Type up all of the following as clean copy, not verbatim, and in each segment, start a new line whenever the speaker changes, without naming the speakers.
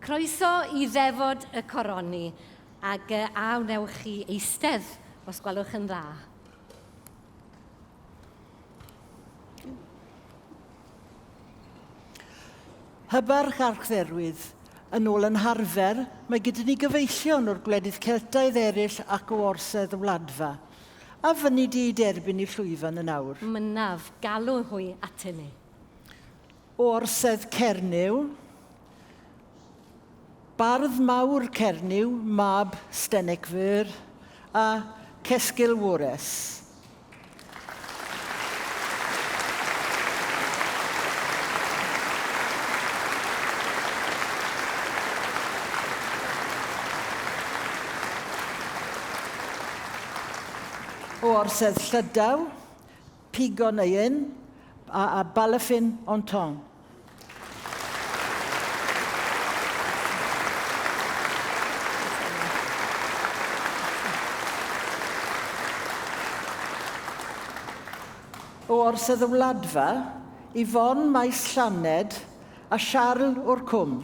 Croeso i ddefod y coroni, ac a wnewch chi eistedd, os gwelwch yn dda.
Hybarch Archdderwydd, yn ôl yn harfer, mae gyda ni gyfeillion o'r gwledydd Celtaidd eraill ac o Orsedd y Wladfa. A fynni di eu derbyn i'r llwyfan yn awr?
Mynnaf, galw hwy atyn ni.
O Orsedd Cernyw, Bardd mawr Cernyw, mab Stenek Veur, a Cesgil Wores. O Orsedd Llydaw, Pigon Eun a Balafin Anton. O Orsedd y Wladfa, Yvonne Maes Llaned a Siarl o'r Cwm.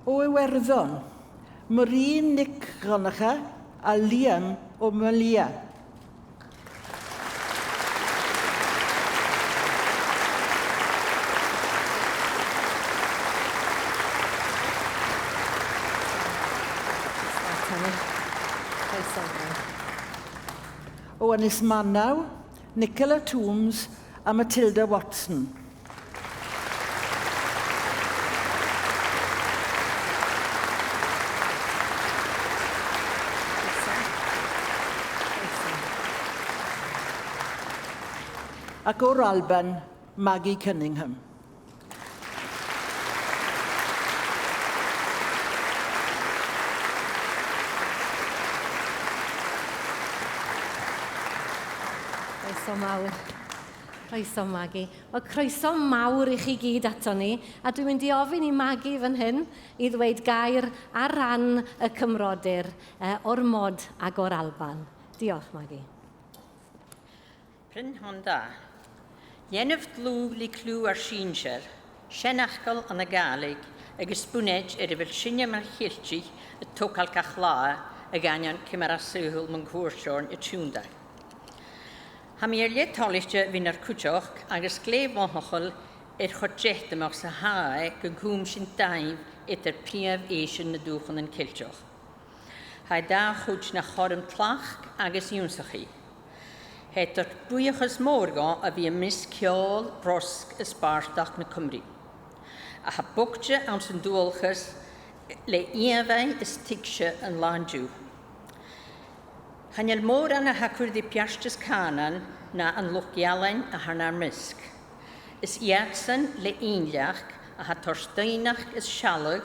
O Iwerddon, Maureen Nic Dhonncha a Liam o Malia. O Ynys Manaw, Nicola Toombs a Matilda Watson. Ac o'r Alban, Maggie Cunningham.
Croeso mawr. Croeso, Maggie. Wel, croeso mawr i chi gyd ato ni, a dwi'n mynd i ofyn i Maggie fan hyn i ddweud gair ar ran y Cymrodyr o'r Mod ag o'r Alban. Diolch, Maggie.
Prynhawn da. Dhéanamh dlúth le clú ár sinsear, seanfhocal an Gàidhlig agus bunáit ar a bhfuil sinne mar Cheiltigh ag tógáil gach lá ag ainneoin cé mar a saothal man cuairteoir i Tiúnda. Tha mi ar leith toliste bhí'n ar cúiteach agus glé-mhothachal ar chur deich sa thae go gcúm sin daimh idir príomh-éisean na dúchan an Ceilteach. Tha dá chuid na chorm tlach agus iúnsachaí. Tha buíochas mór go a bhí i mis ceol, rosc is bartach na Cymru. A tha bucte am san dualchas le iamhaith is tuigse an lándiú. Chan eil mórán a thacair di piastas Canaan ná an lucht gealain a thar nár misc. Is iadsan le aonleach a tha torstaonach is sealg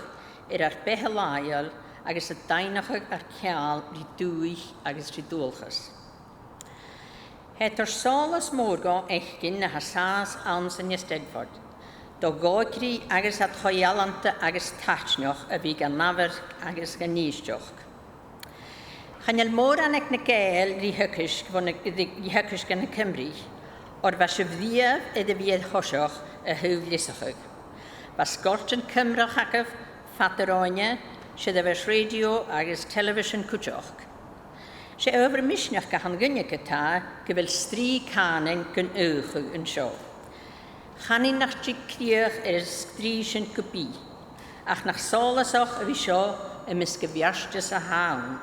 ar ar beithe láial agus a dainachadh ar ceal rí dúich agus rí dualchas. Tha tar sólas mór go eichin na hasás ann san Eisteddfod, do ghóicrí agus at choialanta agus taitneach a bhí gan nabhar agus gan níisteach. Chan eil mórán ag na Gael rí thucaisc na Cymru, o'r bha sibh dhiamh iad a bhí ar thoiseach a thaobh liosachadh. Ba scoirt an Cymrach acu fataráine, siad a bheith raidió agus television cúiteach. Sé ábhar misneach gach an gcoinne atá go bhfuil strí cánain gan uachadh anseo. Chaní nach dtig críoch ar an strí sin go bí, ach nach sólasach a bhí seo i misc a bheartas a hán.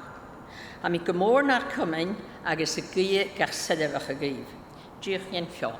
Tha mi go mór nár cumainn agus a gcuie gach seideamhach a gcuibh. Díoch dhéan feo.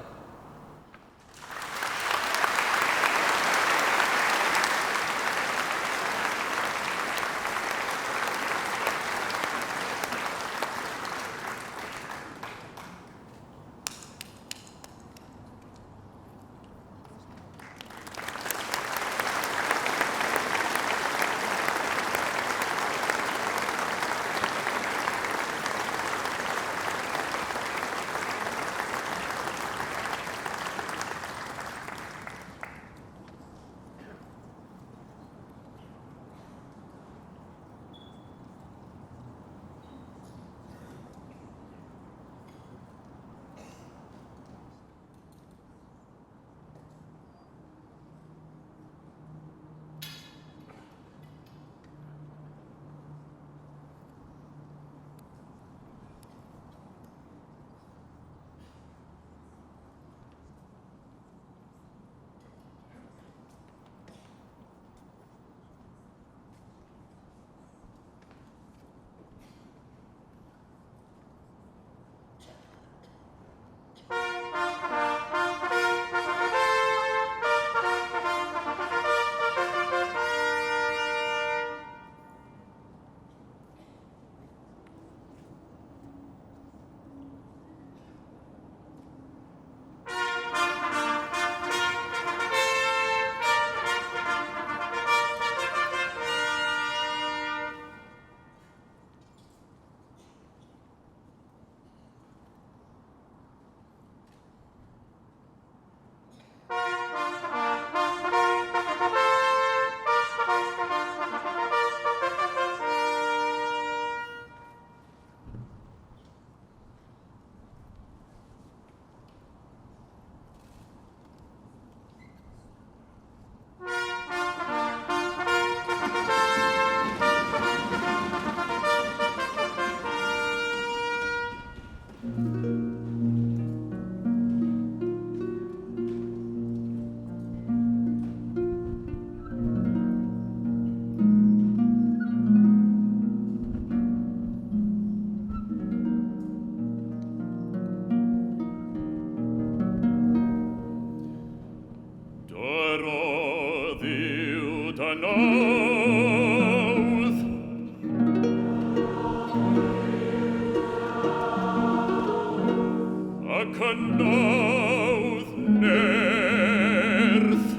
yn nawdd nerth.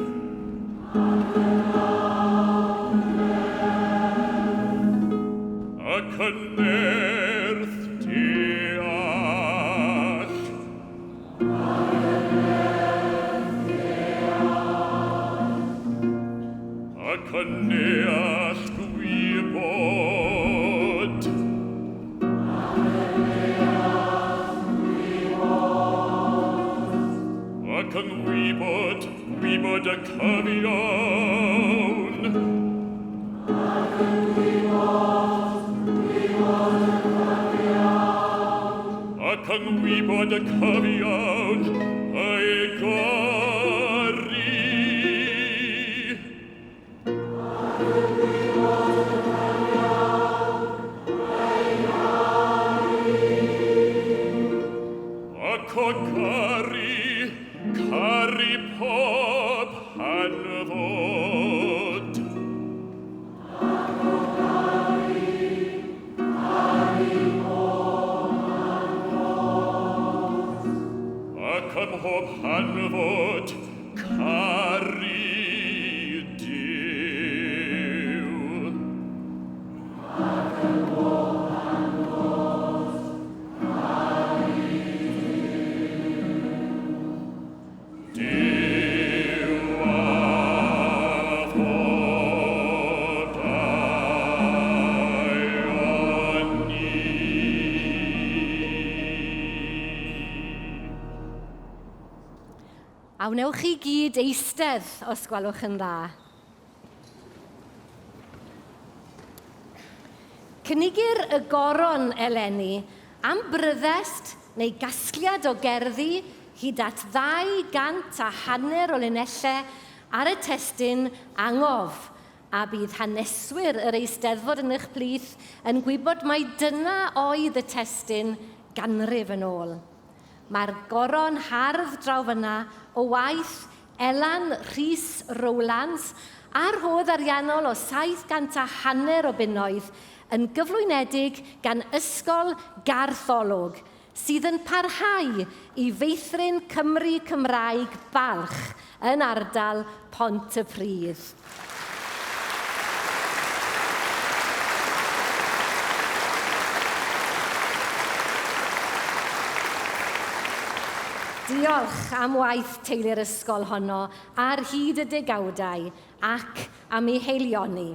Ac yn nerth deall. Ac yn neall gwybod. Ac yn wybod, wybod y cyfiawn. Ac yn wybod y cyfiawn ei garu. Ac o garu, caru pob hanfod. Ac ym mhob hanfod, caru Duw. Duw a fodau â ni.
A wnewch chi gyd eistedd, os gwelwch yn dda. Cynigir y goron eleni am bryddest neu gasgliad o gerddi hyd at ddau gant a hanner o linellau ar y testun angof, a bydd haneswyr yr Eisteddfod yn eich plith yn gwybod mai dyna oedd y testun ganrif yn ôl. Mae'r goron hardd draw fyna o waith Elan Rhys Rowlands a rhodd ariannol o 700 a hanner o bunnoedd yn gyflwynedig gan Ysgol Garth Olwg, sydd yn parhau i feithrin Cymry Cymraeg balch yn ardal Pontypridd. Diolch am waith teulu'r ysgol honno ar hyd y degawdau ac am ei haelioni.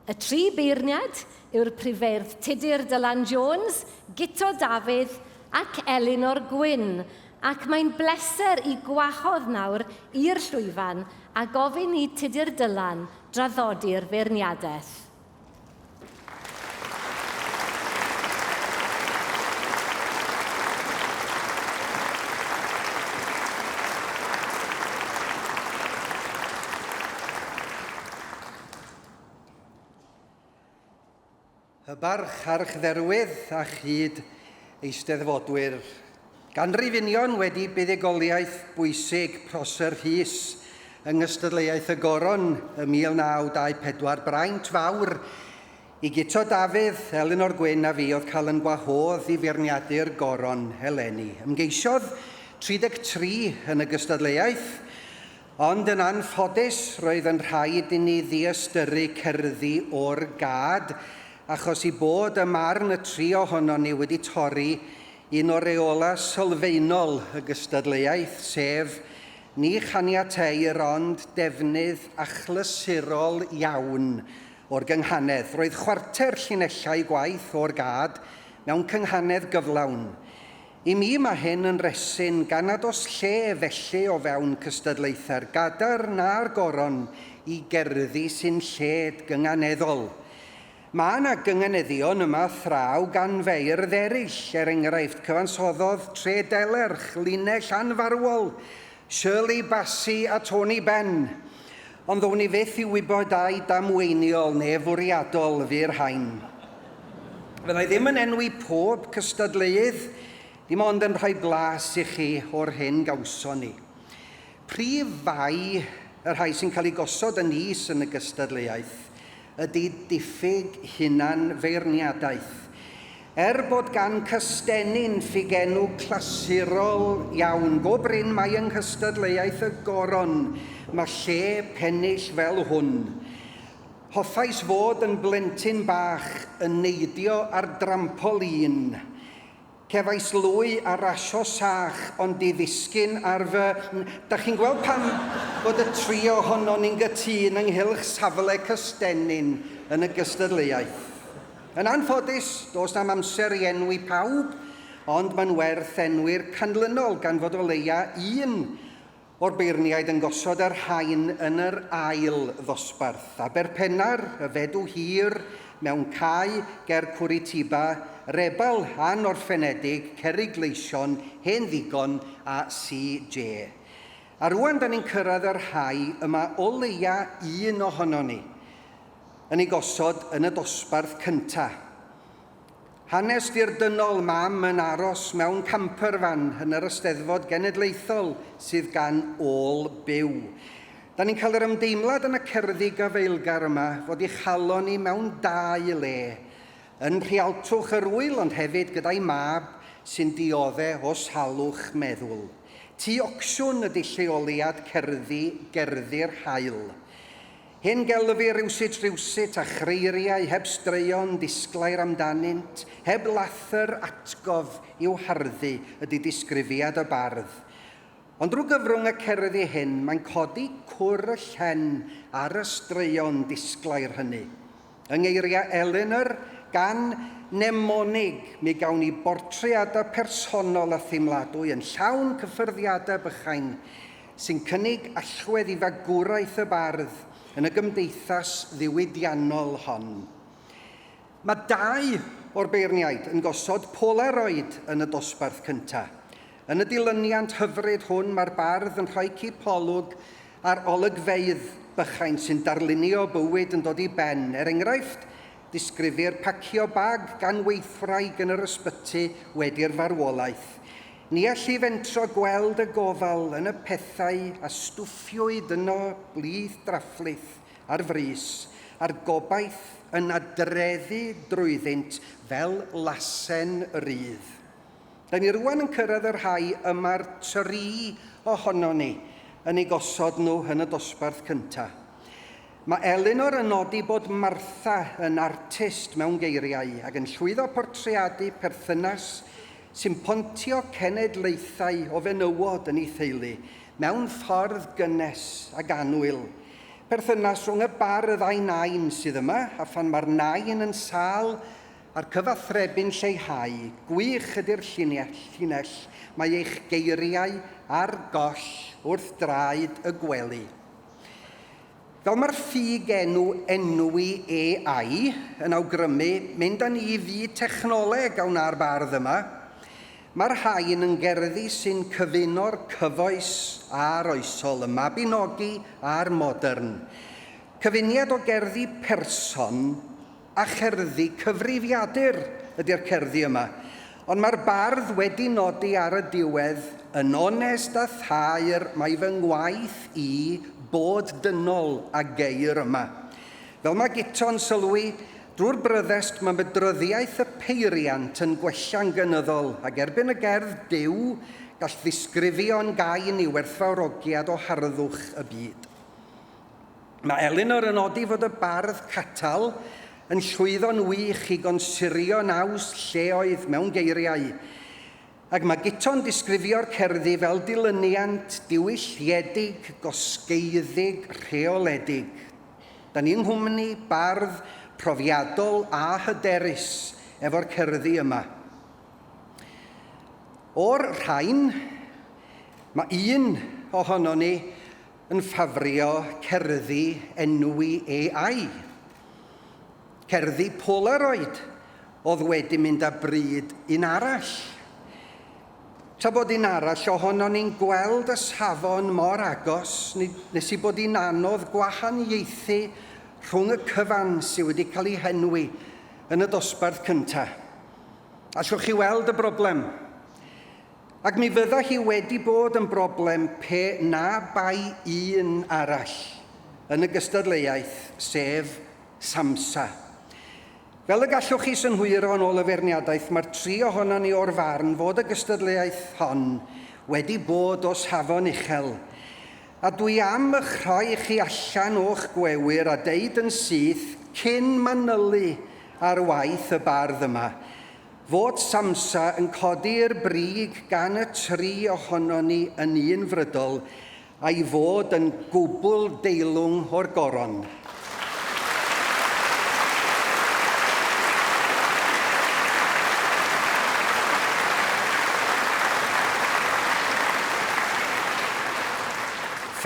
Y tri beirniad yw'r prifeirdd Tudur Dylan Jones, Guto Dafydd ac Elinor Gwyn, ac mae'n bleser i gwahodd nawr i'r llwyfan a gofyn i Tudur Dylan draddodi'r feirniadaeth.
Hybarch archdderwydd a chyd eisteddfodwyr. Ganrif union wedi buddugoliaeth bwysig Prosser Rhys yng nghystadleuaeth y Goron ym 1924, braint fawr i Guto Dafydd, Elinor Gwyn a fi oedd cael yn gwahodd i feirniadu'r Goron eleni. Ymgeisiodd 33 yn y gystadleuaeth, Ond yn anffodus, roedd yn rhaid i ni ddiystyru cerddi o'r gad, achos i bod ym marn y tri ohonon ni wedi torri un o reolau sylfaenol y gystadleuaeth, sef ni chaniateir ond defnydd achlysurol iawn o'r gynghanedd. Roedd chwarter llinellau gwaith o'r gad mewn cynghanedd gyflawn. I mi mae hyn yn resyn gan nad oes lle felly o fewn cystadlaethau'r Gadair na'r Goron i gerddi sy'n lled gynganeddol. Mae yna gynganeddion yma thraw gan feirdd eraill, er enghraifft cyfansoddodd Tre Delerch linell anfarwol Shirley Bassey a Tony Benn. Ond ddown ni fyth i wybod ai damweiniol neu fwriadol fu'r rhain. Fydda i ddim yn enwi pob cystadleuydd, dim ond yn rhoi blas i chi o'r hyn gawson ni. Prif fai y rhai sy'n cael eu gosod yn is yn y gystadleuaeth ydy diffyg hunan-feirniadaeth. Er bod gan Cystennin ffugenw clasurol iawn, go brin mai yng nghystadleuaeth y Goron mae lle pennill fel hwn. Hoffais fod yn blentyn bach yn neidio ar drampolîn. Cefais lwy a rasio sach ond di ddisgyn ar fy Dach chi'n gweld pam fod y tri ohonon ni'n gytûn ynghylch safle Cystennin yn y gystadleuaeth? Yn anffodus, does na'm amser i enwi pawb, ond mae'n werth enwi'r canlynol gan fod o leia un o'r beirniaid yn gosod yr rhain yn yr ail ddosbarth. Aberpennar, y Fedw Hir, mewn cae ger Curitiba, Rebal anorffenedig, Cerrig Gleision, Hen Ddigon a CJ. A rwan da ni'n cyrraedd y rhai y mae o leia un ohonon ni yn ei gosod yn y dosbarth cynta. Hanes dirdynnol mam yn aros mewn campervan yn yr Eisteddfod Genedlaethol sydd gan ôl byw. Da ni'n cael yr ymdeimlad yn y cerddi gafaelgar yma fod ei chalon hi mewn dau le, yn rhialtwch yr ŵyl ond hefyd gyda'i mab sy'n diodde o salwch meddwl. Tŷ ocsiwn ydy lleoliad cerddi Gerddi'r Haul. Hen gelfi rywsut rywsut a chreiriau heb straeon disglair amdanynt, heb lathr atgof i'w harddu ydy disgrifiad y bardd. Ond drwy gyfrwng y cerddi hyn mae'n codi cwr y llen ar y straeon disglair hynny. Yng ngeiriau Elinor, gan mnemonig, mi gawn ni bortreadau personol a theimladwy yn llawn cyffyrddiadau bychain sy'n cynnig allwedd i fagwraeth y bardd yn y gymdeithas ddiwydiannol hon. Mae dau o'r beirniaid yn gosod Polaroid yn y dosbarth cyntaf. Yn y dilyniant hyfryd hwn mae'r bardd yn rhoi cipolwg ar olygfeydd bychain sy'n darlunio bywyd yn dod i ben, er enghraifft, disgrifir pacio bag gan weithwraig yn yr ysbyty wedi'r farwolaeth. Ni alli fentro gweld y gofal yn y pethau a stwffiwyd yno blith draphlith ar frys, a'r gobaith yn adreddu drwyddynt fel lasen rydd. Da ni rwan yn cyrraedd y rhai y mae'r tri ohonon ni yn eu gosod nhw yn y dosbarth cyntaf. Mae Elinor yn nodi bod Martha yn artist mewn geiriau ac yn llwyddo portreadu perthynas sy'n pontio cenedlaethau o fenywod yn ei theulu mewn ffordd gynnes ac annwyl. Perthynas rhwng y bardd a'i nain sydd yma, a phan mae'r nain yn sâl a'r cyfathrebu'n lleihau, gwych ydy'r llinell, mae eich geiriau ar goll wrth draed y gwely. Fel mae'r ffug enw enwi AI yn awgrymu, mynd â ni i fyd technoleg a wna'r bardd yma. Mae'r rhain yn gerddi sy'n cyfuno'r cyfoes a'r oesol, y Mabinogi a'r modern. Cyfuniad o gerddi person a cherddi cyfrifiadur ydy'r cerddi yma. Ond mae'r bardd wedi nodi ar y diwedd, yn onest a thaer, mai fy ngwaith i bod dynol a geir yma. Fel mae Guto'n sylwi, drwy'r bryddest mae mydryddiaeth y peiriant yn gwella'n gynyddol, ac erbyn y gerdd Duw, gall ddisgrifio'n gain i werthfawrogiad o harddwch y byd. Mae Elinor yn nodi fod y bardd Catal yn llwyddo'n wych i gonsurio naws lleoedd mewn geiriau, ac mae Guto'n disgrifio'r cerddi fel dilyniant diwylliedig, gosgeiddig, rheoledig. Da ni yng nghwmni bardd profiadol a hyderus efo'r cerddi yma. O'r rhain, mae un ohonon ni yn ffafrio cerddi enwi AI. Cerddi Polaroid oedd wedi mynd â bryd un arall. Tra bod un arall ohonon ni'n gweld y safon mor agos, nes i bod hi'n anodd gwahaniaethu rhwng y cyfan sydd wedi cael ei henwi yn y dosbarth cyntaf. Allwch chi weld y broblem? Ac mi fydda hi wedi bod yn broblem pe na bai un arall yn y gystadleuaeth, sef Samsa. Fel y gallwch chi synhwyro yn ôl y feirniadaeth, mae'r tri ohonon ni o'r farn fod y gystadleuaeth hon wedi bod o safon uchel. A dwi am eich rhoi chi allan o'ch gwewyr a deud yn syth, cyn manylu ar waith y bardd yma, fod Samsa yn codi i'r brig gan y tri ohonon ni yn unfrydol, a'i fod yn gwbl deilwng o'r goron.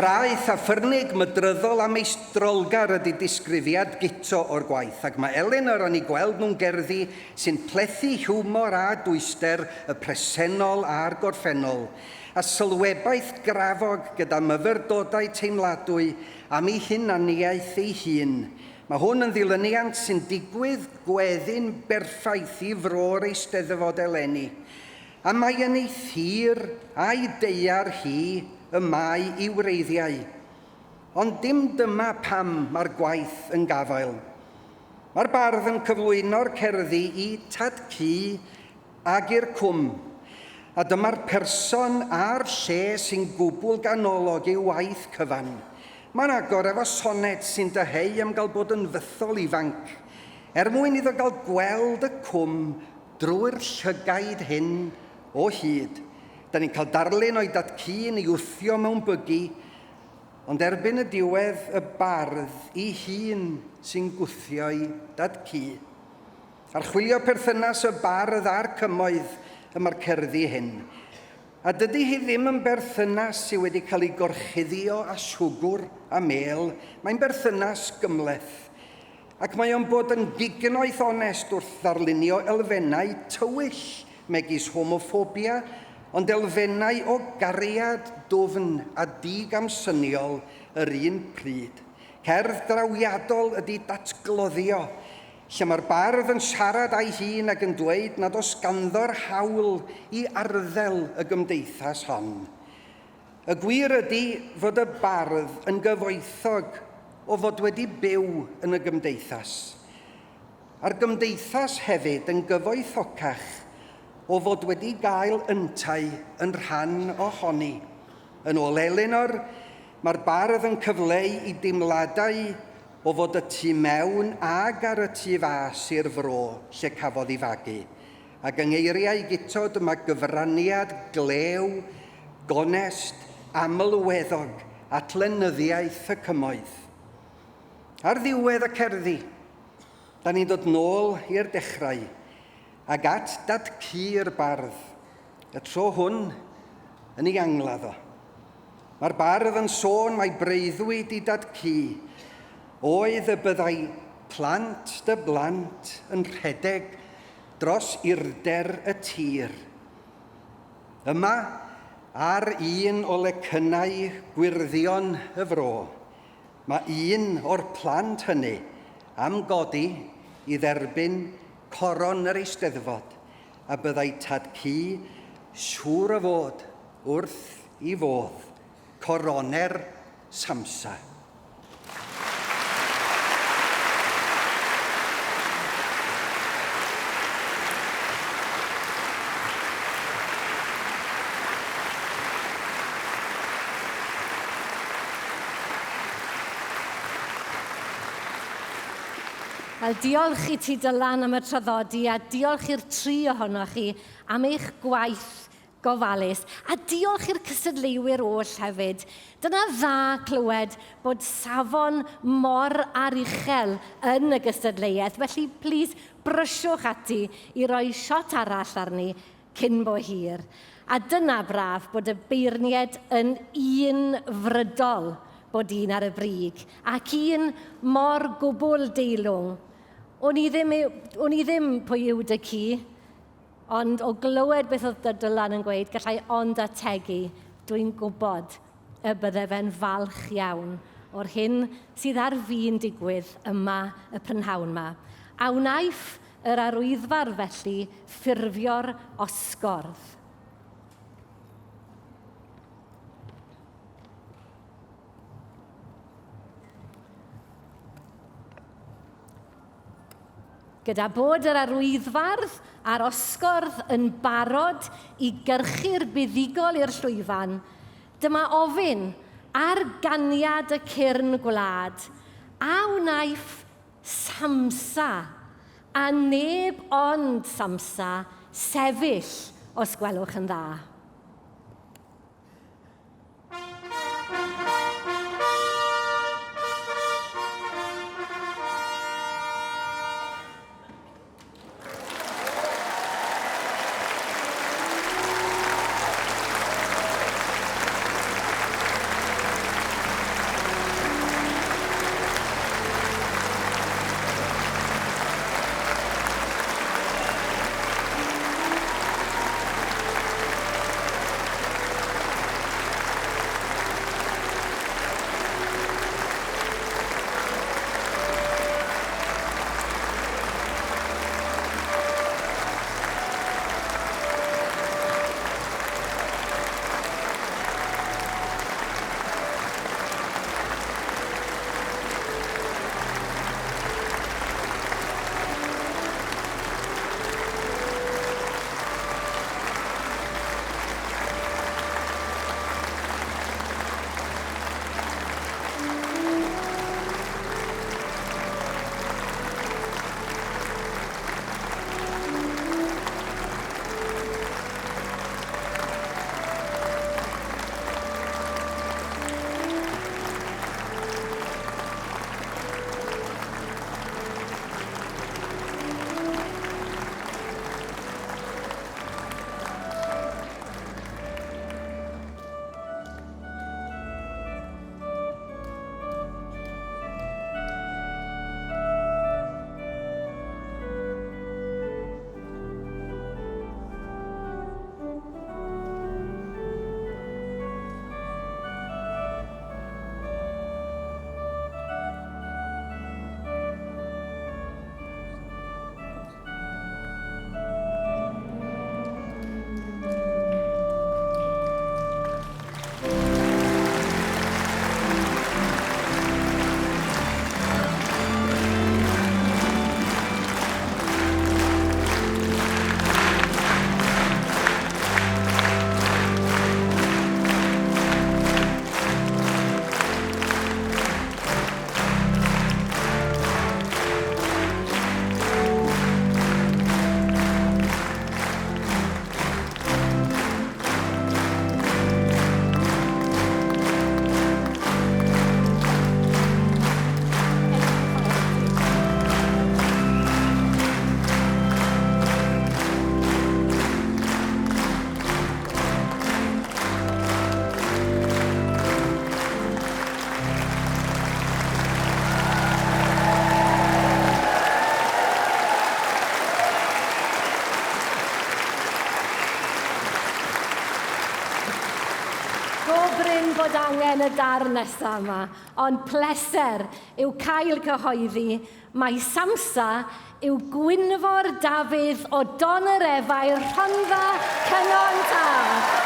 Ffraeth a ffyrnig, mydryddol a meistrolgar ydy disgrifiad Guto o'r gwaith, ac mae Elinor yn eu gweld nhw'n gerddi sy'n plethu hiwmor a dwyster y presennol a'r gorffennol, a sylwebaeth grafog gyda myfyrdodau teimladwy am ei hunaniaeth ei hun. Mae hwn yn ddilyniant sy'n digwydd gweddu'n berffaith i fro'r Eisteddfod eleni, a mai yn ei thir a'i daear hi y mae ei wreiddiau. Ond dim dyma pam mae'r gwaith yn gafael. Mae'r bardd yn cyflwyno'r cerddi i Tad-cu Ag i'r cwm. A dyma'r person a'r lle sy'n gwbl ganolog i'w waith cyfan. Mae'n agor efo sonet sy'n dyheu am gael bod yn fythol ifanc, er mwyn iddo gael gweld y cwm drwy'r llygaid hyn o hyd. Da ni'n cael darlun o'i dad-cu'n ei wthio mewn bygi, ond erbyn y diwedd y bardd ei hun sy'n gwthio'i dad-cu. Archwilio perthynas y bardd â'r cymoedd y mae'r cerddi hyn. A dydy hi ddim yn berthynas sydd wedi cael ei gorchuddio â siwgr a mêl, mae'n berthynas gymhleth. Ac mae o'n bod yn gignoeth onest wrth ddarlunio elfennau tywyll, megis homoffobia, ond elfennau o gariad dwfn a digamsyniol yr un pryd. Cerdd drawiadol ydy datgloddio lle mae'r bardd yn siarad â'i hun ac yn dweud nad oes ganddo'r hawl i arddel y gymdeithas hon. Y gwir ydy fod y bardd yn gyfoethog o fod wedi byw yn y gymdeithas, a'r gymdeithas hefyd yn gyfoethocach o fod wedi gael yntau yn rhan ohoni. Yn ôl Elinor, mae'r bardd yn cyfleu i deimladau o fod y tu mewn ag ar y tu fas i'r fro lle cafodd ei fagu, ac yng ngeiriau Guto dyma gyfraniad glew, gonest, amlweddog at lenyddiaeth y Cymoedd. Ar ddiwedd y cerddi, da ni'n dod nôl i'r dechrau, ag at dad-cu'r bardd, y tro hwn yn ei angladd o. Mae'r bardd yn sôn mai breuddwyd i dad-cu oedd y byddai plant dy blant yn rhedeg dros irder y tir. Yma, ar un o lecynnau gwyrddion y fro, mae un o'r plant hynny am godi i dderbyn coron yr Eisteddfod, a byddai tad-cu siŵr o fod wrth i fodd coroner Samsa.
Wel, diolch i ti Dylan am y traddodi a diolch i'r tri ohonoch chi am eich gwaith gofalus. A diolch i'r cystadleuwyr oll hefyd. Dyna dda clywed bod safon mor aruchel yn y gystadleuaeth, felly plis brysiwch ati i roi siot arall arni cyn bo hir. A dyna braf bod y beirniaid yn un frydol bod un ar y brig, ac un mor gwbl deilwng. O'n i ddim, o'n i ddim pwy yw dy ci, Ond o glywed beth oedd Dylan yn gweud, gallai ond ategu, dwi'n gwybod y bydde fe'n falch iawn o'r hyn sydd ar fin digwydd yma y prynhawn 'ma. A wnaiff yr arwyddfardd felly ffurfio'r osgordd? Gyda bod yr arwyddfardd a'r osgordd yn barod i gyrchu'r buddugol i'r llwyfan, dyma ofyn ar ganiad y cyrn gwlad, a wnaiff Samsa, a neb ond Samsa, sefyll, os gwelwch yn dda? Go brin bod angen y darn nesaf yma, ond pleser yw cael cyhoeddi mai Samsa yw Gwynfor Dafydd o Donyrefail, Rhondda, Cynon Taf.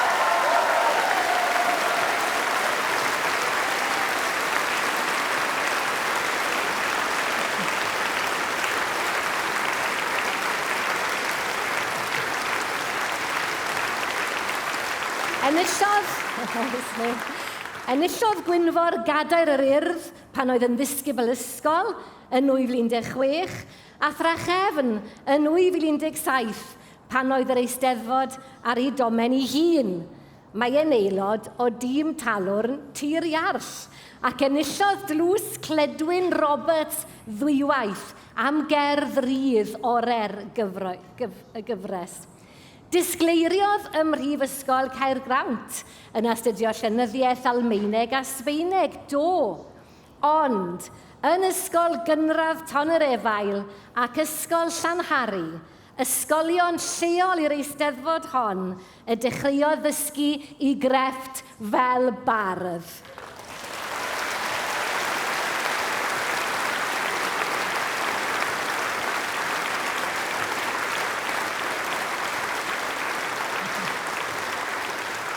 Enillodd, enillodd Gwynfor Gadair yr Urdd pan oedd yn ddisgybl ysgol yn 2016 a thrachefn yn 2017 pan oedd yr Eisteddfod ar ei domen ei hun. Mae e'n aelod o dîm talwrn Tir Iarll ac enillodd dlws Cledwyn Roberts ddwywaith am gerdd rydd ore'r y gyfres. Disgleiriodd ym Mhrifysgol Caergrawnt yn astudio llenyddiaeth Almaeneg a Sbaeneg, do, ond yn Ysgol Gynradd Tonyrefail ac Ysgol Llanhari, ysgolion lleol i'r Eisteddfod hon, y dechreuodd ddysgu i grefft fel bardd.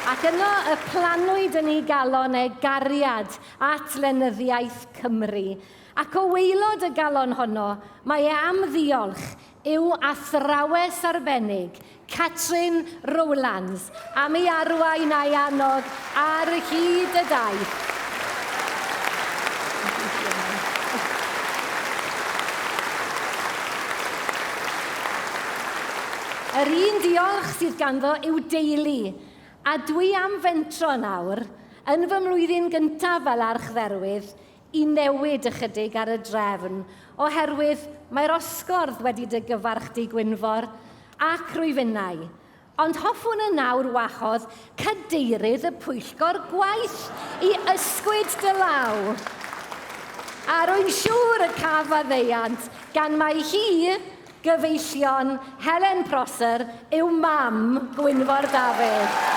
Ac yno y planwyd yn ei galon e gariad at lenyddiaeth Cymru. Ac o waelod y galon honno, mae e am ddiolch i'w athrawes arbennig, Catrin Rowlands, am ei arwain a'i annog ar hyd y daith. Yr un diolch sydd ganddo i'w deulu, a dwi am fentro nawr, yn fy mlwyddyn gyntaf fel archdderwydd, i newid ychydig ar y drefn, oherwydd mae'r osgordd wedi dy gyfarch di Gwynfor, ac rwyf innau. Ond hoffwn yn awr wahodd cadeirydd y pwyllgor gwaith i ysgwyd dy law. A rwy'n siŵr y caf faddeuant gan mai hi, gyfeillion Helen Prosser, yw mam Gwynfor Dafydd.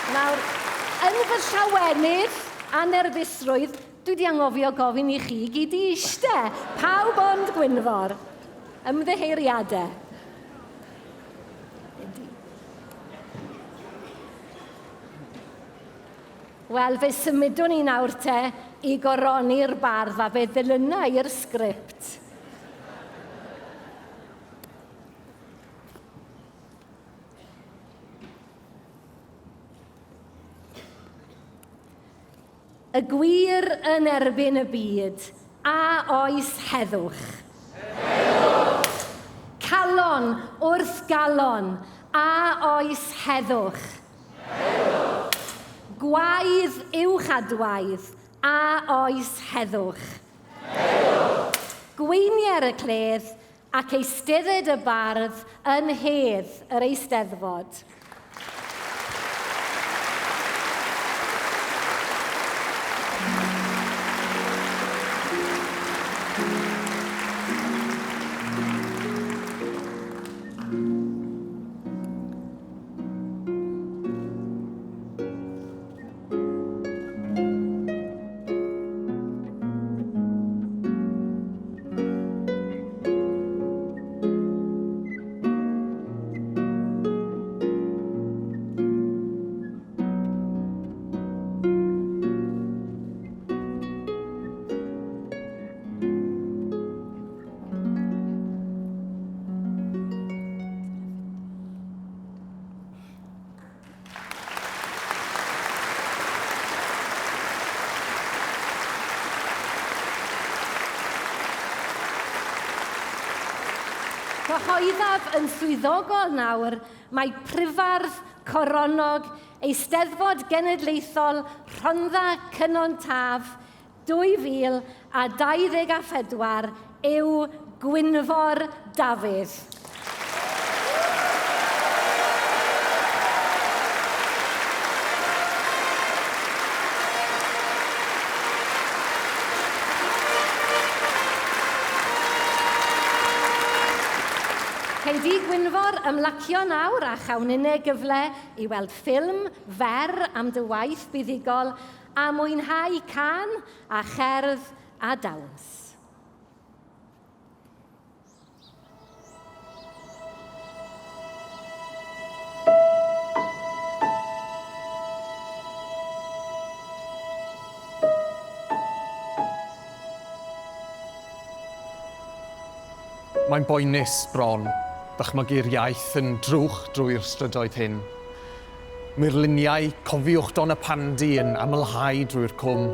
Nawr, yn fy llawenydd a nerfusrwydd, dwi wedi anghofio gofyn i chi gyd i eiste. Pawb ond Gwynfor. Ymddiheuriadau. Wel, fe symudwn ni nawr te i goroni'r bardd a fe ddilyna i'r sgript. Y gwir yn erbyn y byd, a oes heddwch? Heddwch! Calon wrth galon, a oes heddwch? Heddwch! Gwaedd uwch adwaedd, a oes heddwch? Heddwch! Gweinier y cledd, ac eistedded y bardd yn hedd yr Eisteddfod. Cyhoeddaf yn swyddogol nawr mae Prifardd Coronog Eisteddfod Genedlaethol Rhondda Cynon Taf 2024 yw Gwynfor Dafydd. Cei di Gwynfor ymlacio nawr a chawn inne gyfle i weld ffilm fer am dy waith buddugol A mwynhau cân a cherdd a dawns.
Mae'n boenus, bron, dychmygu'r iaith yn drwch drwy'r strydoedd hyn. Murluniau Cofiwch Donypandy yn amlhau drwy'r cwm,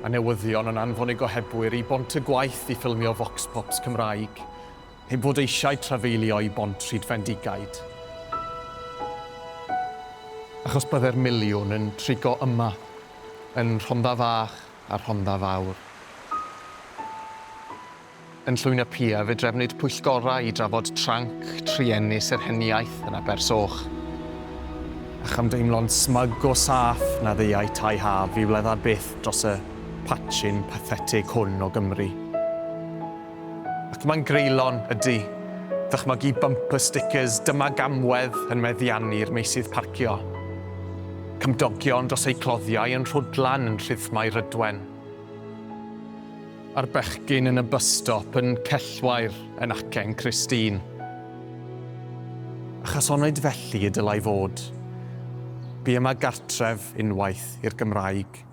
a newyddion yn anfon eu gohebwyr i Bont y Gwaith i ffilmio vox pops Cymraeg, heb fod eisiau trafeilio i Bont Rhyd Fendigaid. Achos bydde'r miliwn yn trigo yma, yn Rhondda Fach a Rhondda Fawr. Yn Llwyn y Pia fe drefnwyd pwyllgorau i drafod tranc truenus yr heniaith yn Abersoch. A chamdeimlo'n smug o saff na ddeuai tai haf i wledda byth dros y patchyn pathetig hwn o Gymru. Ac mae'n greulon, ydy. Ddychmygu bumper stickers, dyma gamwedd yn meddiannu'r meysydd parcio. Cymdogion dros eu cloddiau yn rhwdlan yn rhythmau rhydwen. A'r bechgyn yn y bus stop yn cellwair yn acen Christine. Achos onid felly y dylai fod. Bu yma gartref unwaith i'r Gymraeg.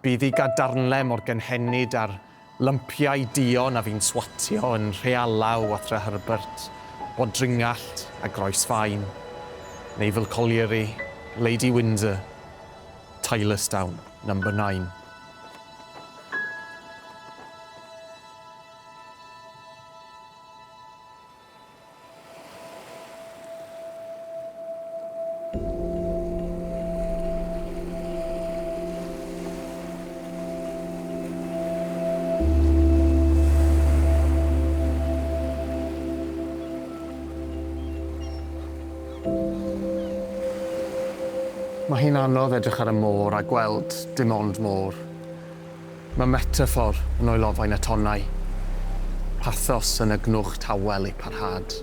Bu iddi gadarnle mor gynhenid â'r lympiau duon a fu'n swatio yn Rhealaw a Threherbert, Bodringallt a Groes-faen, Naval Colliery, Lady Windsor, Tylorstown, Number Nine. Mae hi'n anodd edrych ar y môr a gweld dim ond môr. Mae metaffôr yn oelofain y tonnau. Pathos yn y gnwch tawel eu parhad.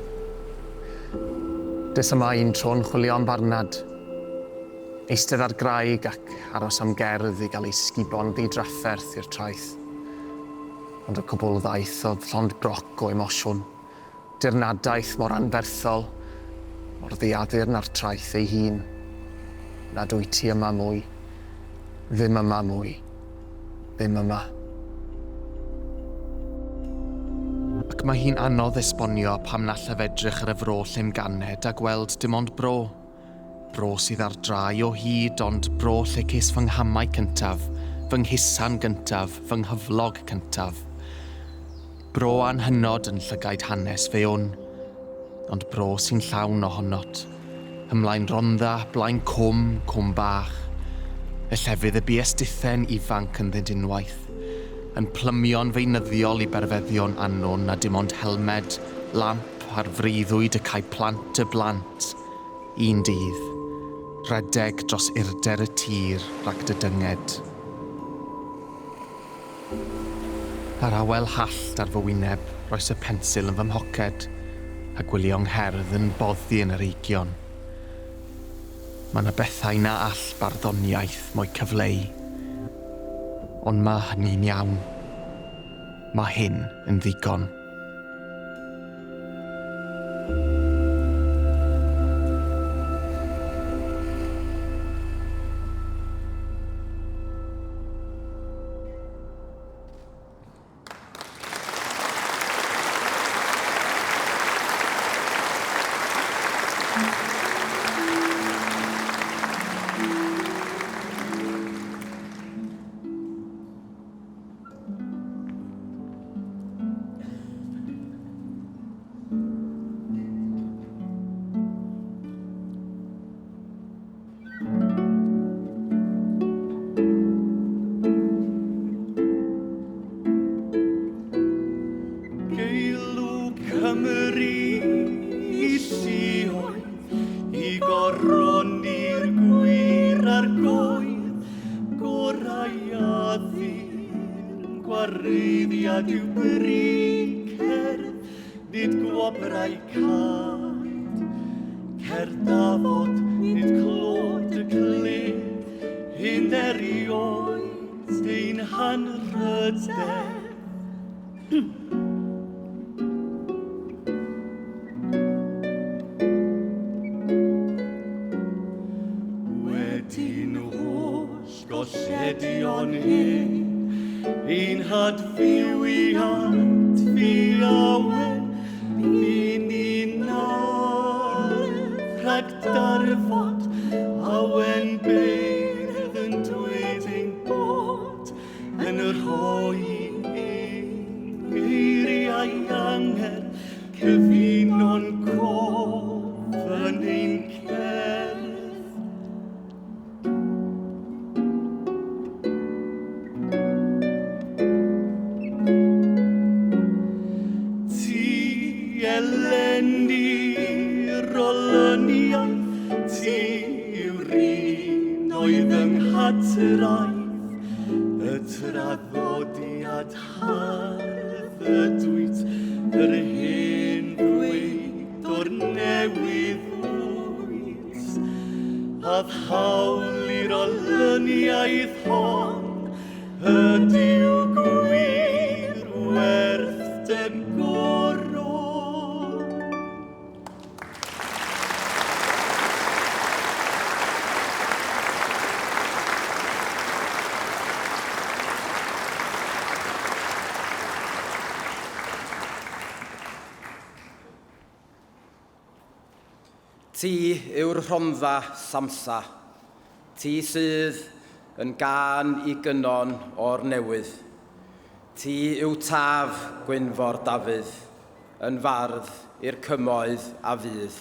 Des yma un tro'n chwilio am farnad. Eistedd ar graig ac aros am gerdd i gael ei sgubo'n ddidrafferth i'r traeth. Ond y cwbl ddaeth oedd llond broc o emosiwn. Dirnadaeth mor anferthol, mor ddiaddurn â'r traeth ei hun. Nad wyt ti yma mwy. Ddim yma mwy. Ddim yma. Ac mae hi'n anodd esbonio pam na allaf edrych ar y fro lle'm ganed a gweld dim ond bro. Bro sydd ar drai o hyd ond bro lle ces fy nghamau cyntaf, fy nghusan gyntaf, fy nghyflog cyntaf. Bro anhynod yn llygaid hanes fe wn, ond bro sy'n llawn ohonot. Ym Mlaen Rhondda, Blaen Cwm, Cwm Bach, y llefydd y bues dithen ifanc ynddynt unwaith, yn plymio'n feunyddiol i berfeddion annwn a dim ond helmed, lamp a'r freuddwyd y cae plant y blant. Un dydd, rhedeg dros irder y tir rhag dy dynged. A'r awel hallt ar fy wyneb, roes y pensil yn fy mhoced, a gwylio 'ngherdd yn boddi yn yr eigion. Mae 'na bethau na all barddoniaeth mo'u cyfleu. Ond mae hynny'n iawn. Mae hyn yn ddigon.
Geilw Cymru i lluoedd, i goroni'r gwir a'r goedd, gorau a ddyn, gwareiddiad yw bri cerdd, nid gwobrau cad. Cerdd dafod, nid clod y clyd, hyn erioed ein hanrhydedd. Wedi'n holl golledion hyn, ein hadfywiad ffiawen, bu ni'n ardd rhag darfod, awen beirdd yn dweud ein bod yn rhoi ein geiriau angerdd, cyfuno'n cof yn ein cerdd. Ti eleni'r olyniaeth, ti yw'r un oedd yng nghatraeth, y traddodiad hardd ydwyt. Yr hen ddweud o'r newydd wyt, A'r hawl i'r olyniaeth hon ydyw gwir werth dy goron.
Ti yw'r Rhondda Samsa. Ti sydd yn gân i gynon o'r newydd. Ti yw Taf Gwynfor Dafydd, yn fardd i'r cymoedd a fydd.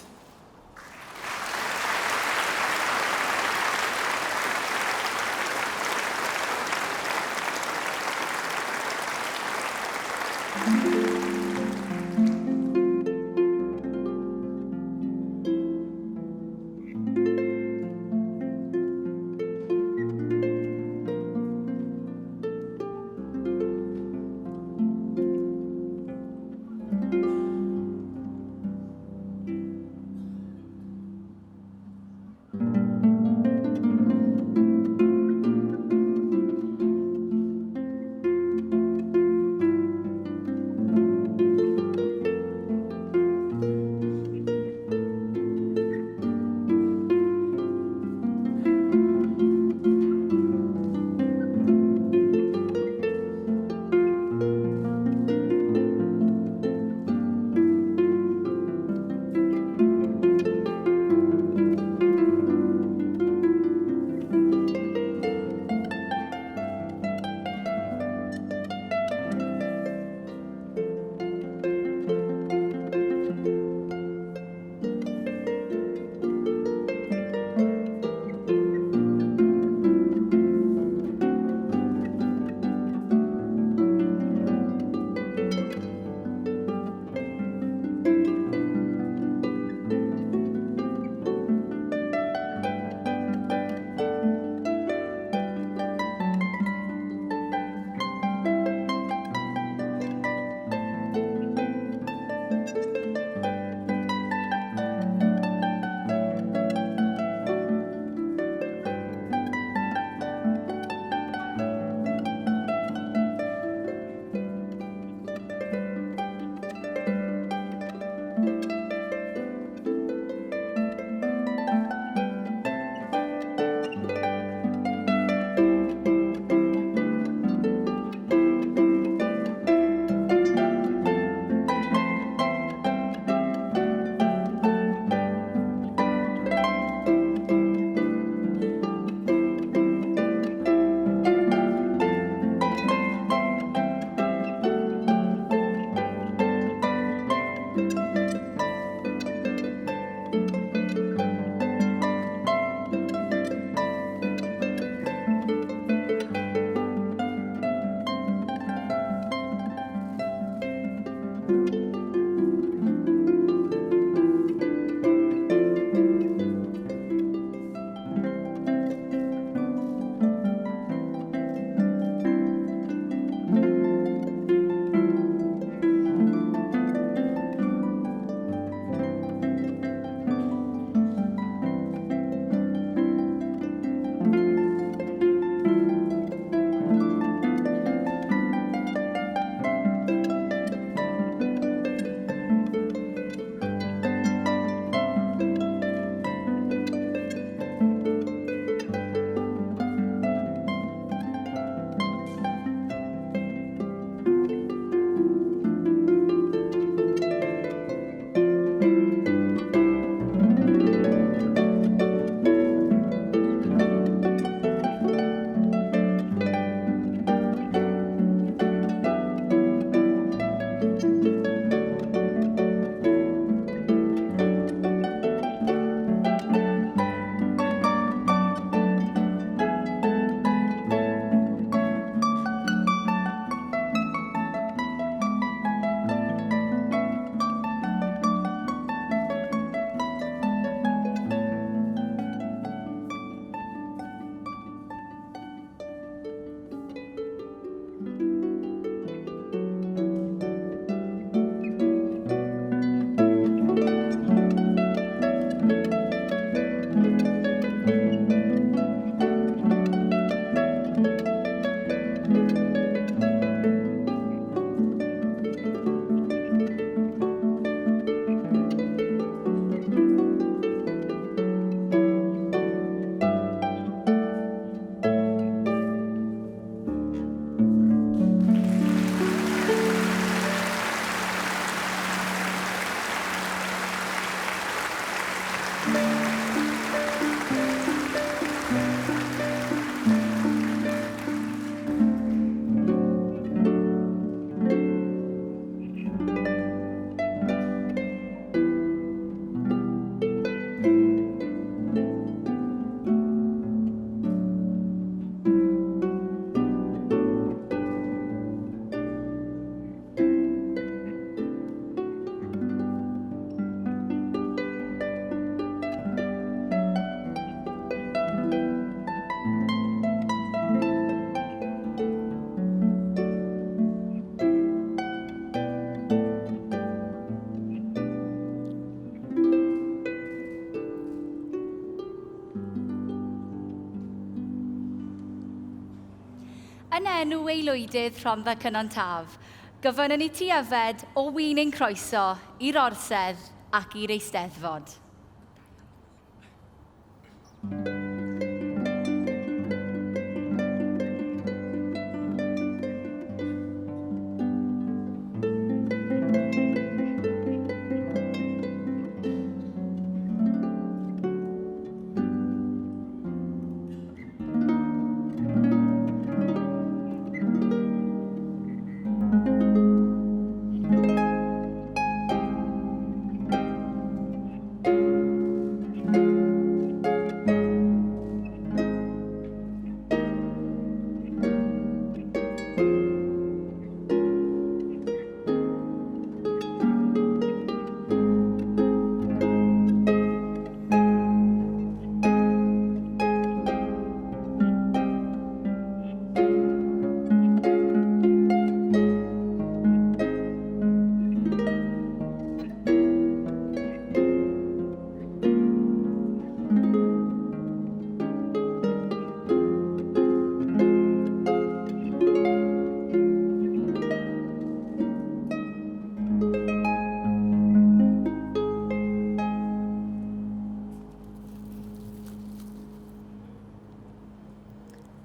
enw aelwydydd Rhondda Cynon Taf, gofynnwn i ti yfed o win ein croeso i'r Orsedd ac i'r Eisteddfod.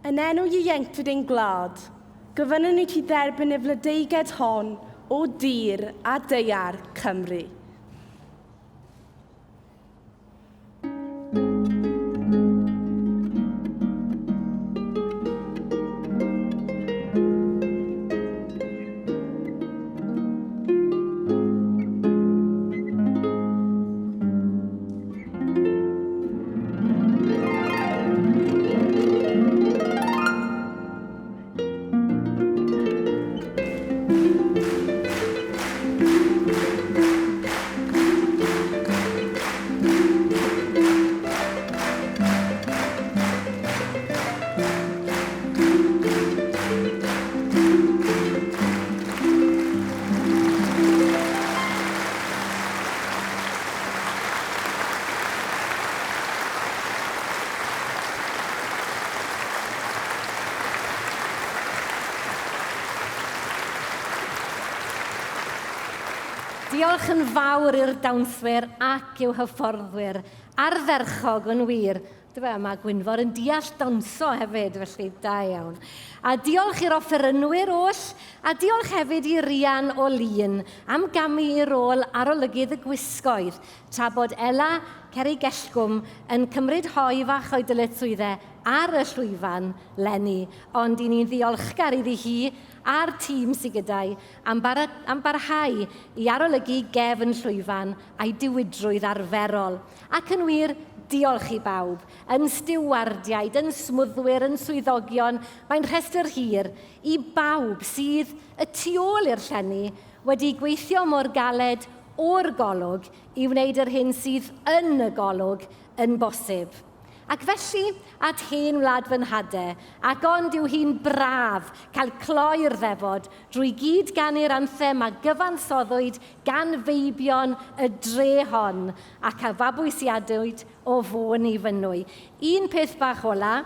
Yn enw ieuenctid ein gwlad, gofynnwn i ti dderbyn y wladeiged hon o dir a daear Cymru.
Diolch yn fawr i'r dawnswyr ac i'w hyfforddwyr. Ardderchog yn wir. Dyma, e, mae Gwynfor yn deall dawnsio hefyd, felly da iawn. A diolch i'r offerynwyr oll, a diolch hefyd i Rian o Lun am gamu i rôl arolygydd y gwisgoedd, tra bod Ela Ceri Gellgwm yn cymryd hoi fach o'i dyletswyddau ar y llwyfan leni, ond i ni'n ddiolchgar iddi hi a'r tîm sydd gyda'i am, bar am barhau i arolygu gefn llwyfan a'i diwydrwydd arferol. Ac yn wir, diolch i bawb, yn stiwardiaid, yn smwddwyr, yn swyddogion, mae'n rhestr hir i bawb sydd y tu ôl i'r llenni wedi gweithio mor galed o'r golwg i wneud yr hyn sydd yn y golwg yn bosib. Ac felly, at hen wlad fy nhade, ac ond yw hi'n braf cael cloi'r ddefod drwy gyd ganu'r anthem a gyfansoddwyd gan feibion y dre hon ac a fabwysiadwyd o Fôn i Fynwy. Un peth bach ola,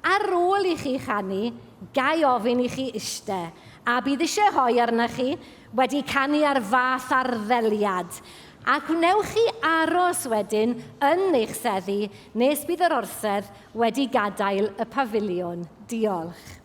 ar ôl i chi chanu, gai ofyn i chi iste, a bydd eisiau hoi arna chi wedi canu ar fath arddeliad. Ac wnewch chi aros wedyn yn eich seddi nes bydd yr orsedd wedi gadael y pafiliwn. Diolch.